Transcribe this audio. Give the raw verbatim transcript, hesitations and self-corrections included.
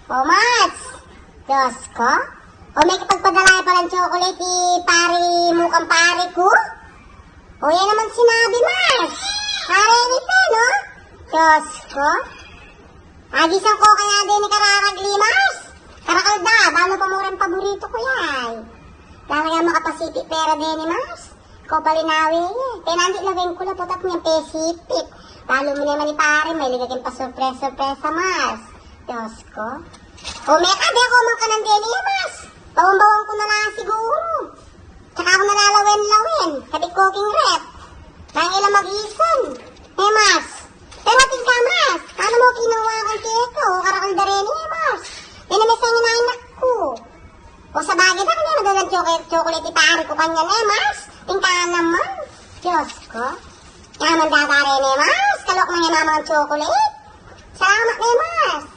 O, Mars! Diyos ko? O, mekipagpadala ya palang tsokolate i pari mu kang pari ku? O, yan naman sinabi, Mars! Pare ni Pen, no? Diyos ko? Agisan ku kaya deni kararagli, Mars? Karakal da, balu pa mu reng paboritu ku ya, e. Talaga makapasipit pera deni, Mars? Ko pa linawe, e. Penandi lawen ku la, putat niyang pesipit. Balu mu naman i pari, mailiga king pasurpresa-surpresa, Mars. Diyos ko. O, meka, de ku mangkanan deni, e, Mars. Bawang-bawang ku na la siguru. Tsaka ku na la lawen-lawen, kabit ku king ref. Nang ila magisan. E, Mars. Pero atin ka, Mars. Nanu mu kinawa kang keka, o, karakal da reni, e, Mars. Yan ang mesang inanak ku. O, sabagay, da kanya madalang tsoke-, tsokolate i pari ku kanyan, e, Mars. Atin ka naman. Diyos ko. Naman da reni, e, Mars. Kalok na nga mamang tsokolate. Salamat ne, Mars.